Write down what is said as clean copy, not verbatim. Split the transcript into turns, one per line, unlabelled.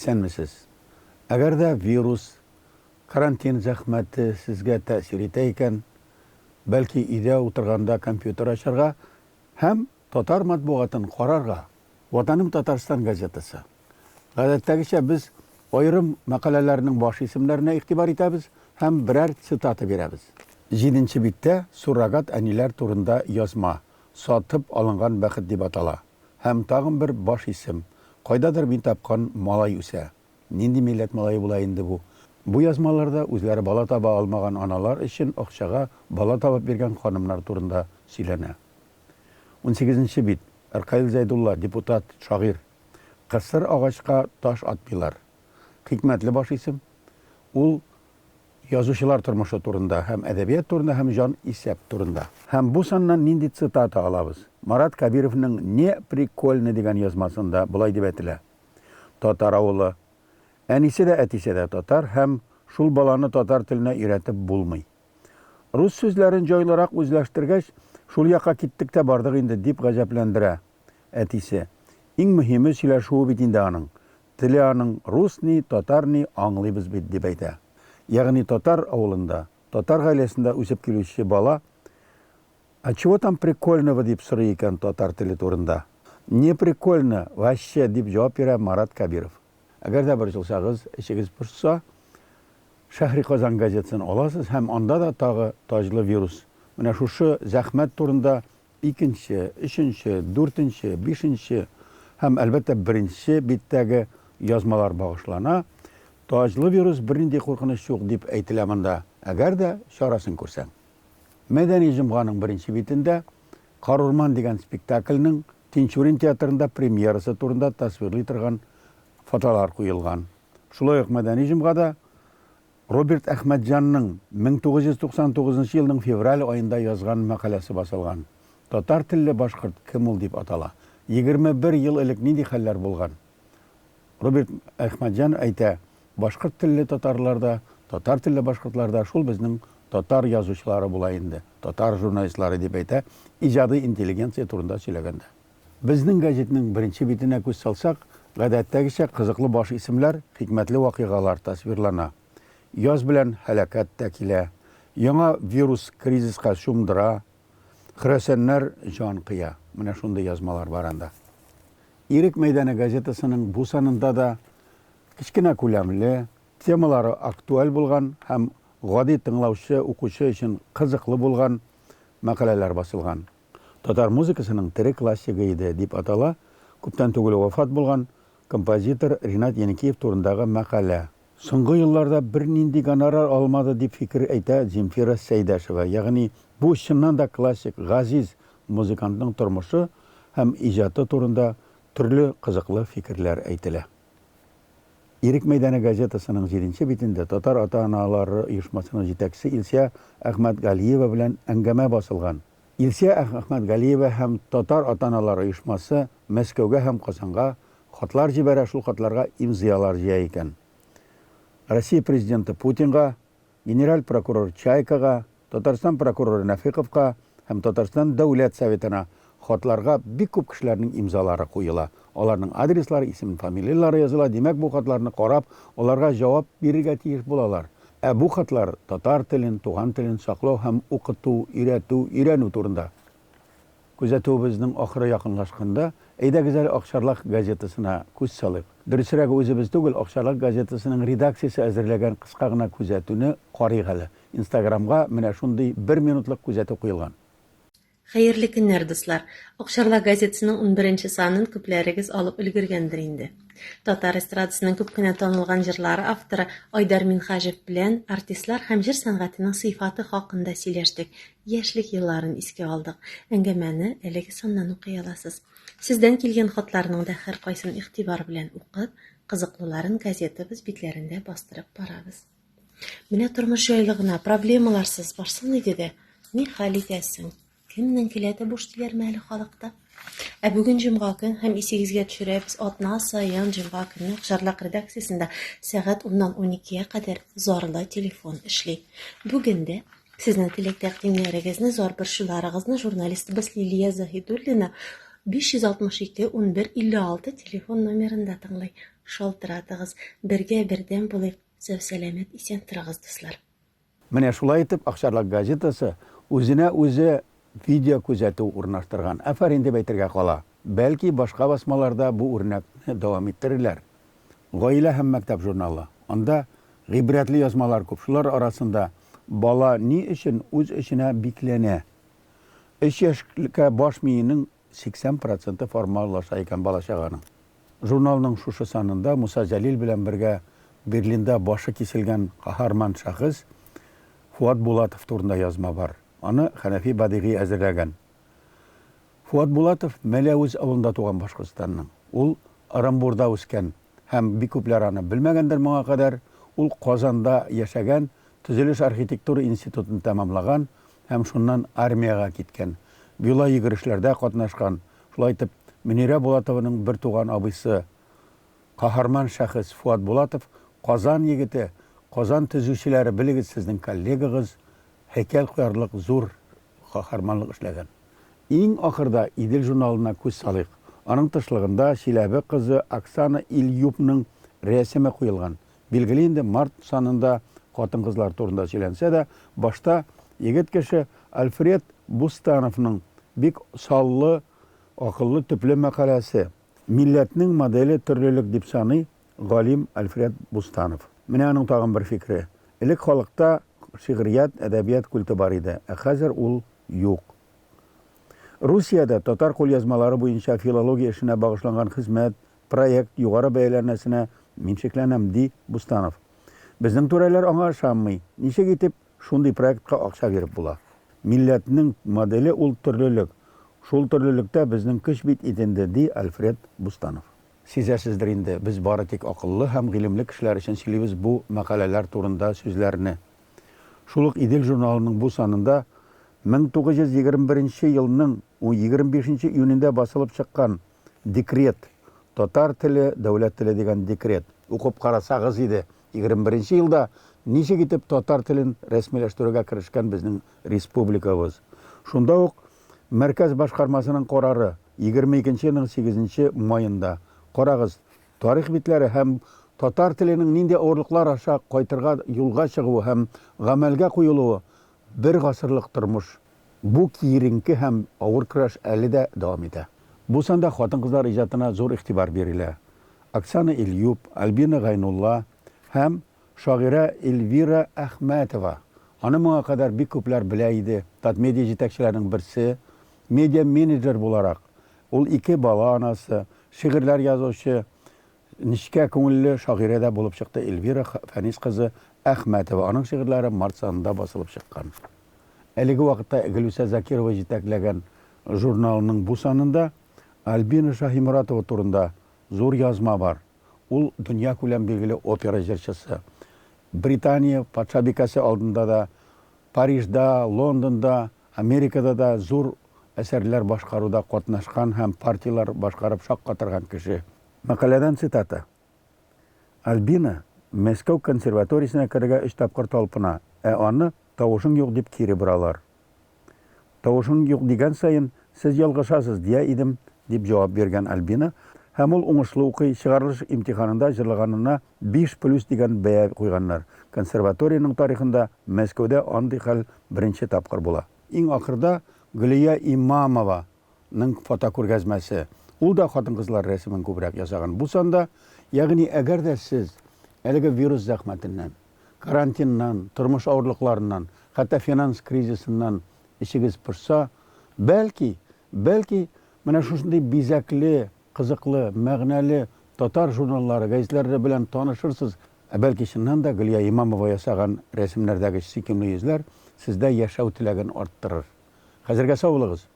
Исәнмесез. Әгәр дә вирус, карантин зәхмәте сезгә тәэсир итә икән, бәлки өйдә утырганда компьютер ачарга һәм татар матбугатын карарга? Ватаным Татарстан газетасы. Гадәттәгечә без аерым мәкаләләрнең баш исемнәренә игътибар итәбез һәм берәр цитата бирәбез. Җиденче биттә суррогат әниләр турында язма, Сатып алынган бәхет дип атала. Һәм тагын бер баш исем, Кайдадыр мин тапкан малай үсә. Нинди милләт малае була инде бу? Бу язмаларда үзләре бала таба алмаган аналар өчен акчага бала табып биргән ханымнар турында сөйләнә. Унсигезенче бит. Ркаил Зәйдулла, депутат, шагыйрь. Кысыр агачка таш атмыйлар. Хикмәтле баш исем. Ул язучылар тормышы турында һәм әдәбият турында һәм җан исәп турында. Һәм бу саннан нинди цитата алабыз? Марат Кәбировның Не прикольно дигән язмасында болай дип әйтелә, Татар авылы. Әнисе дә, әтисе дә татар һәм шул баланы татар теленә өйрәтеп булмый. Рус сүзләрен җайлырак үзләштергәч, шул якка киттек тә бардык инде, дип гаҗәпләндерә әтисе. Иң мөһиме сөйләшүе бит инде аның. Теле аның рус ни, татар ни, аңлыйбыз бит, дип әйтә. Ягъни татар авылында, татар гаиләсендә үсеп килүче бала А чего там прикольного дип сорый икән татар теле турында. Не прикольно, вообще, дип җавап бирә Марат Кәбиров. Әгәр дә борчылсагыз, эчегез пошса, Шәһри Казан газетасын аласыз һәм анда да тагы таҗлы вирус. Менә шушы зәхмәт турында икенче, өченче, дүртенче, бишенче һәм, әлбәттә, беренче биттәге язмалар багышлана. Таҗлы вирус бернинди куркыныч юк, дип әйтелә монда, әгәр дә чарасын күрсәң. Мәдәни җомганың беренче битендә Карурман дигән спектакльнең Тинчурин театрында премьерасы турында тасвирлый торган фотолар куелган. Шулай ук Мәдәни җомгада Роберт Әхмәтҗанның 1999 елның февраль аенда язган мәкаләсе басылган. Татар телле башкорт кем ул дип атала. 21 ел элек нинди хәлләр булган? Роберт Әхмәтҗан әйтә, башкорт телле татарлар да, татар телле башкортлар да шул безнең татар язучылары була инде, татар журналистлары дип әйтә, иҗади интеллигенция турында сөйләгәндә. Безнең гәҗитнең беренче битенә күз салсак, гадәттәгечә кызыклы баш исемләр, хикмәтле вакыйгалар тасвирлана. Яз белән һәлакәт тә килә. Яңа вирус кризиска чумдыра. Хөрәсәннәр җан кыя. Менә шундый язмалар бар анда. Ирек мәйданы газетасының бу санында да кечкенә күләмле, темалары актуаль булган һәм гади тыңлаучы, укучы өчен кызыклы булган мәкаләләр басылган. Татар музыкасының тере классигы иде, дип атала күптән түгел вафат булган композитор Ринат Еникиев турындагы мәкалә. Соңгы елларда бернинди гонорар алмады, дип фикер әйтә Земфира Сәйдәшева. Ягъни бу чыннан да классик, газиз музыкантның тормышы һәм иҗаты турында төрле кызыклы фикерләр әйтелә. Ирек мәйданы газетасының җиденче битендә татар ата-аналары оешмасының җитәкчесе Илсия Әхмәтгалиева белән әңгәмә басылган. Илсия Әхмәтгалиева һәм татар ата-аналар оешмасы Мәскәүгә һәм Казанга хатлар җибәрә, шул хатларга имзыялар җыя икән. Россия Президенты Путинга, генераль прокурор Чайкага, Татарстан прокуроры Нәфыйковка һәм Татарстан Дәүләт Советына хатларга бик күп кешеләрнең имзалары куела. Аларның адреслары, исем-фамилияләре языла, димәк, бу хатларны карап, аларга җавап бирергә тиеш булалар. Ә бу хатлар татар телен, туган телен саклау һәм укыту, өйрәтү, өйрәнү турында. Күзәтүебезнең ахыры якынлашканда, әйдәгез әле Акчарлак газетасына күз салыйк. Дөресрәге, үзебез түгел, Акчарлак газетасының редакциясе әзерләгән кыска гына күзәтүне карыйк әле. Инстаграмга менә шундый бер минутлык күзәтү куелган.
Хәерле көннәр, дуслар! Акчарлак газетасының унберенче санын күпләрегез алып өлгергәндер инде. Татар эстрадасының күп кенә танылган җырлары авторы Айдар Минһаҗев белән артистлар һәм җыр сәнгатенең сыйфаты хакында сөйләштек, яшьлек елларын искә алдык. Әңгәмәне әлеге саннан укый аласыз. Сездән килгән хатларның да һәркайсын игътибар белән укып, кызыклыларын газетабыз битләрендә бастырып барабыз. Менә тормыш җайлы гына, проблемаларсыз барсын иде дә, ни хәл итәсең? Кемнең келәте буш диләрме әле халыкта? Ә бүген җомга көн һәм исегезгә төшерәбез, атна саен җомга көнне Акчарлак редакциясендә сәгать уннан уникегә кадәр зарлы телефон эшли. Бүген дә сезнең теләк-тәкъдимнәрегезне, зар борчуларыгызны журналистыбыз Лилия Заһидуллина 562 11 56 телефон номерында тыңлый. шалтыратыгыз. Бергә бердәм булыйк, сау-сәламәт исән торыгыз, дуслар.
Менә шулай итеп Акчарлак газетасы үзенә үзе видеокүзәтү урнаштырган. Афәрин дип әйтергә кала. Бәлки башка басмалар да бу үрнәкне дәвам иттерерләр. Гаилә һәм мәктәп журналы. Анда гыйбрәтле язмалар күп. Шулар арасында Бала ни өчен үз эченә бикләнә? Өч яшькә баш миенең 80 проценты формалаша икән бала-чаганың. Журналның шушы санында Муса Җәлил белән бергә Берлинда башы киселгән каһарман шәхес Фуат Булатов турында язма бар. Аны Хәнәфи Бәдыйгый әзерләгән. Фуат Булатов Мәләвез авылында туган Башкортстанның. Ул Ырымбурда үскән һәм бик күпләр аны белмәгәндер моңа кадәр. Ул Казанда яшәгән, төзелеш-архитектура институтын тәмамлаган һәм шуннан армиягә киткән. Велойөгерешләрдә катнашкан. Шулай итеп, Мөнирә Булатованың бертуган абыйсы, каһарман шәхес Фуат Булатов, Казан егете, Казан төзүчеләре, белегез, сезнең коллегагыз, һәйкәл куярлык зур каһарманлык эшләгән. Иң ахырда Идел журналына күз салыйк. Аның тышлыгында Чиләбе кызы Оксана Ильюпның рәсеме куелган. Билгеле инде, март санында хатын-кызлар турында сөйләнсә дә, башта егет кеше Альфред Бустановның бик саллы, акыллы, төпле мәкаләсе. Милләтнең моделе төрлелек дип саный галим Альфред Бустанов. Менә аның тагын бер фикере. Элек халыкта шигърият, әдәбият культы бар иде, ә хәзер ул юк. Русиядә татар кулъязмалары буенча филология эшенә багышланган хезмәт, проект югары бәяләнәсенә мин шикләнәм, ди Бустанов. Безнең түрәләр аңа ышанмый. Ничек итеп шундый проектка акча биреп була? Милләтнең моделе ул төрлелек. Шул төрлелектә безнең көч бит инде, ди Альфред Бустанов. Сизәсездер инде, без бары тик акыллы һәм гыйлемле кешеләр өчен сөйлибез бу мәкаләләр турында сүзләрне. Шул ук Идел журналының бу санында 1921 нче елның 25 нче июнендә басылып чыккан декрет, Татар теле, дәүләт теле дигән декрет, укып карасагыз иде, 21 нче елда ничек итеп татар телен рәсмиләштерүгә керешкән безнең республикабыз. Шунда ук Мәркәз башкармасының карары, 22 нче елның сигезенче маенда. Карагыз, тарих битләре һәм татар теленең нинди авырлыклар аша кайтырга юлга чыгуы һәм гамәлгә куелуы, бер гасырлык тормыш. Бу киеренке һәм авыр көрәш әле дә дәвам итә. Бу санда хатын-кызлар иҗатына зур игътибар бирелә. Оксана Ильюп, Альбина Гайнулла һәм Шагыйрә Эльвира Әхмәтова. Аны моңа кадәр бик күпләр белә иде. Татмедиа җитәкчеләренең берсе, медиа-менеджер буларак, ул ике бала анасы, шигырьләр язучы, нечкә күңелле шагыйрә дә булып чыкты Эльвира Фәнис кызы Әхмәтова. Аның шигырьләре март санында басылып чыккан. Әлеге вакытта Гөлүсә Закирова җитәкләгән журналның бу санында Альбина Шаһиморатова турында зур язма бар. Ул дөньякүләм билгеле опера җырчысы. Британия патшабикәсе алдында да, Парижда, Лондонда, Америкада да зур әсәрләр башкаруда катнашкан һәм партияләр башкарып шаккатырган кеше. Мәкаләдән цитата. Альбина Мәскәү консерваториясенә керергә өч тапкыр талпына, ә аны тавышың юк дип кире боралар. Тавышың юк дигән саен, сез ялгышасыз, дия идем, дип җавап биргән Альбина. Һәм ул уңышлы укый, чыгарылыш имтиханында җырлаганына биш плюс дигән бәя куйганнар. Консерваториянең тарихында Мәскәүдә андый хәл беренче тапкыр була. Иң ахырда Гөлия Имамова ның фотокүргәзмәсе. Ул да хатын-кызлар рәсемен күбрәк ясаган. Бу санда, ягъни әгәр дә сез әлеге вирус зәхмәтеннән, карантиннан, тормыш авырлыкларыннан, хәтта финанс кризисыннан эчегез пошса, бәлки, бәлки, менә шушындый бизәкле, кызыклы, мәгънәле татар журналлары, гәзитләре белән танышырсыз, ә бәлки, чыннан да, Гөлия Имамова ясаган рәсемнәрдәге сөйкемле йөзләр сездә яшәү теләген арттырыр. Хәзергә сау булыгыз!